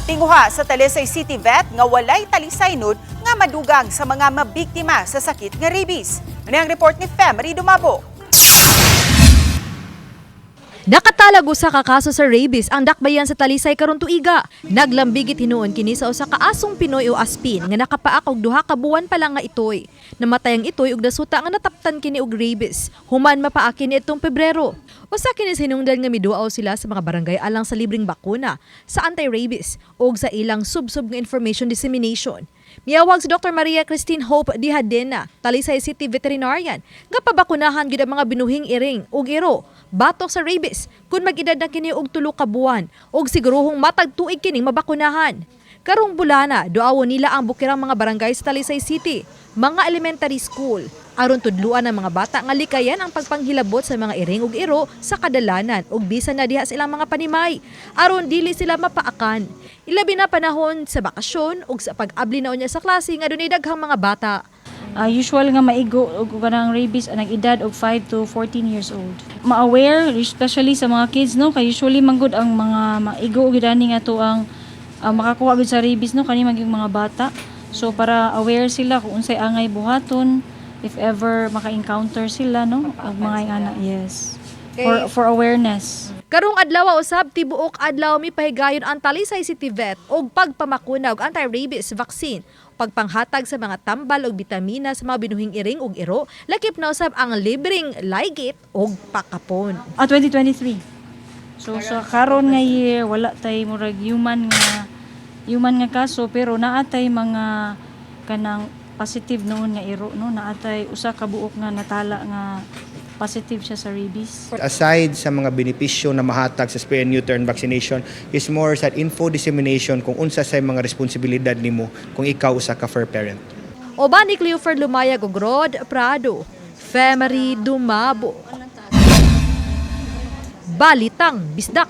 Tinguha sa Talisay City Vet nga walay talisaynon nga madugang sa mga mabiktima sa sakit nga rabies. Ano ang report ni Femery Dumabo? Nakatalag usa ka kaso sa rabies ang dakbayan sa Talisay karon tuiga. Naglambigit hinuon kini sa usa ka asong Pinoy o aspin nga nakapaak og 2 ka buwan pa lang nga itoy. Namatay ang itoy og nasuta nga nataptan kini og rabies. Human mapaaki niadtong Pebrero. Usa kini sa hinungdan nga miduaw sila sa mga barangay alang sa libreng bakuna sa anti-rabies ug sa ilang sub-sub nga information dissemination. Miawag si Dr. Maria Christine Hope Dihadena, Talisay City Veterinarian, nga pabakunahan gyud ang mga binuhing iring ug iro batok sa rabies kung mag-edad na kini og 3 ka buwan ug siguruhong matag tuig kining mabakunahan. Karong bulana, duawon nila ang bukirang mga barangay sa Talisay City, mga elementary school, aron tudluan ang mga bata nga likayan ang pagpanghilabot sa mga iring ug iro sa kadalanan ug bisan na diha sa ilang mga panimay, aron dili sila mapaakan. Ilabi na panahon sa bakasyon ug sa pag-abli na unya sa klase nga dunay daghang mga bata. Usual nga maigo og kanang rabies ang edad og 5 to 14 years old. Ma-aware, especially sa mga kids, no, kay usually manggod ang mga maigo og ani nga to ang makakuha gud sa rabies, no, kani maging mga bata. So para aware sila kung unsay angay buhaton if ever maka-encounter sila, no, og mga ingana, yes. For awareness. Karong adlaw usab, tibuok adlaw mipahigayon ang Talisay City Vet og pagpamakuna og anti-rabies vaccine, pagpanghatag sa mga tambal og bitamina sa mga binuhing iring ug iro, lakip na usab ang libreng ligate og pakapon. 2023. So sa karon nga year, wala tay murag human nga kaso, pero naa tay mga kanang positive noon nga iro, no, naa tay usa ka buok nga natala nga positive siya sa rabies. Aside sa mga benepisyo na mahatag sa spay and neuter and vaccination is more sa info dissemination kung unsa sa mga responsibilidad nimo kung ikaw usa ka fur parent. Uban ni Cleofer Lumayag ug Rod Prado, Femery Dumabo. Balitang Bisdak.